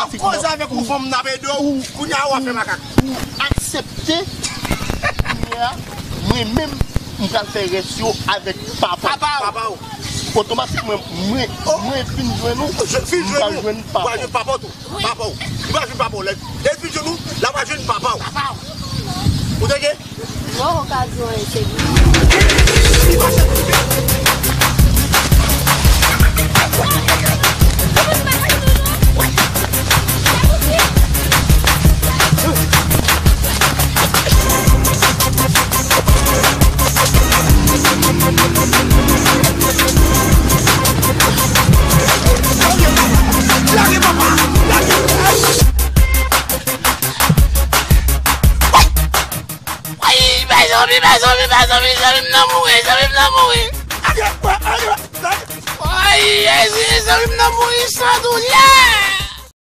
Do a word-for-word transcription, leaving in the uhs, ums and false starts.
w ap koze avèk yon fanm n ap ede w, kounye a w ap fè makak. Ou aksepte, kounye a, mwen menm, m pral fè rès yo avèk papa w. Papa w. Otomatikman, mwen, mwen fin jwenn ou, m pral jwenn papa w. Papa w tou. Papa w. Li pral jwenn papa w. Lè, lè l fin jwenn ou, l ap jwenn papa w. Papa w. Ou tande? Bon, okazyon ensekirite. Ay, mezanmi, mezanmi, mezanmi, zanmi m nan mouri, zanmi m nan mouri. Ay, Jezi, zanmi m nan mouri san doulè.